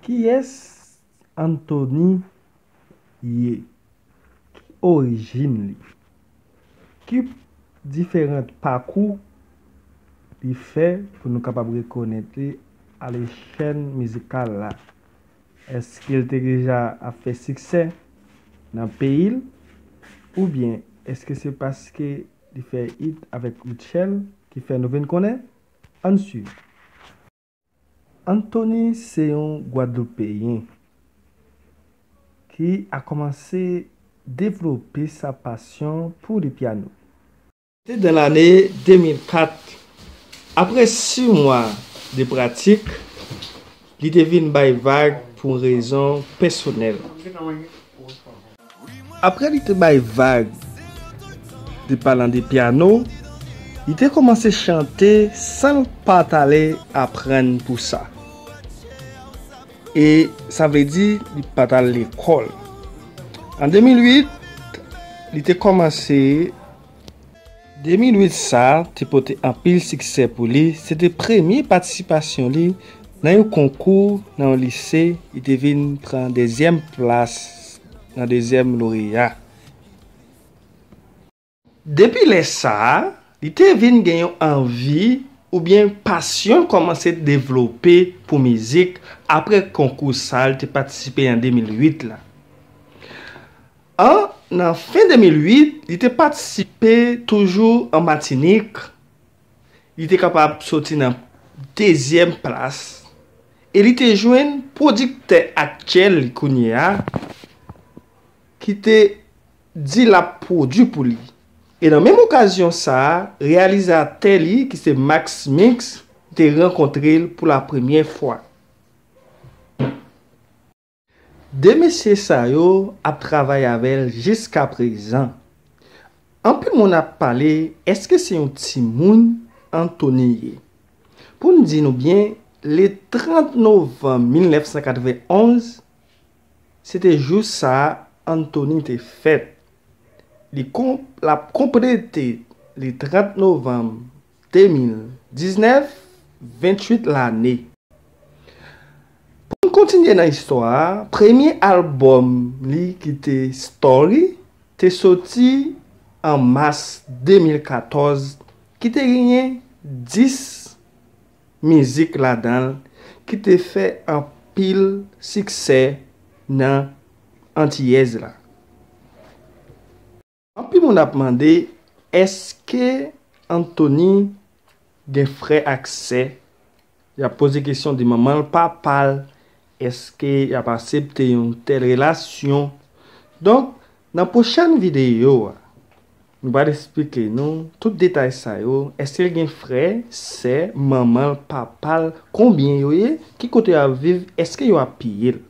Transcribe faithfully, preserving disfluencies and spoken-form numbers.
Kiyès Anthony ye? Ki orijin li? Ki diferan pakou li fè pou nou kapab rekonèt li a lechèl mizikal la? Èske l te deja ap fè siksè nan peyi l? Oubyen èske se paske li fè it avèk Rutshelle ki fè nou vin konnen? Ann swiv. Anthony se yon Gwadloupeyen ki a kòmanse devlope sa pasyon pou le pyano. Se nan lane de mil kat, apre sis mwa de pratik, li te vin bay vag pou rezon pèsonèl. Apre li te bay vag de palan de pyano, li te kòmanse chante san l pa t ale aprann pou sa. E sa vle di li pa t al lekòl. An de mil uit, li te kòmanse. De mil uit sa te pote anpil siksè pou li. Se te premye patisipasyon li nan yon konkou nan yon lise. Li te vin pran dezyèm plas nan dezyèm loreya. Depi lè sa a, li te vin gen yon anvi oubyen pasyon l kòmanse devlope pou mizik apre konkou sa a l te patisipe an de mil uit la. An, nan fen de mil uit, li te patisipe toujou an Matinik. Li te kapab soti nan dezyèm plas e li te jwenn pwodiktè aktyèl li kounye a ki te di l ap pwodui pou li. E nan menm okazyon sa a, reyalizatè li ki se Max Mix te rankontre l pou la premyè fwa. De mesye sa yo ap travay avè l jiskaprezan. Anpil moun ap pale, èske se yon timoun Anthony ye? Pou n di nou byen, le trant novanm mil nèf san katrevenn onz, se te jou sa a Anthony te fèt. Li kon, l ap konplete le trant novanm de mil diznèf, venntuit lane. Pou n kontinye nan istwa a, premye albòm li ki te Story te soti an mas de mil katòz, ki te genyen dis mizik ladan l, ki te fè anpil siksè nan Antiyèz la. Anpil moun ap mande, èske Anthony gen frè ak sè? Y ap poze kesyon de manman l, papa l, èske y ap aksepte yon tèl relasyon? Donk, nan pwochèn videyo a, nou pral esplike nou tout detay sa yo. Èske l gen frè, sè, manman l, papa l, konbyen yo ye, ki kote y ap viv, èske yo ap peye l?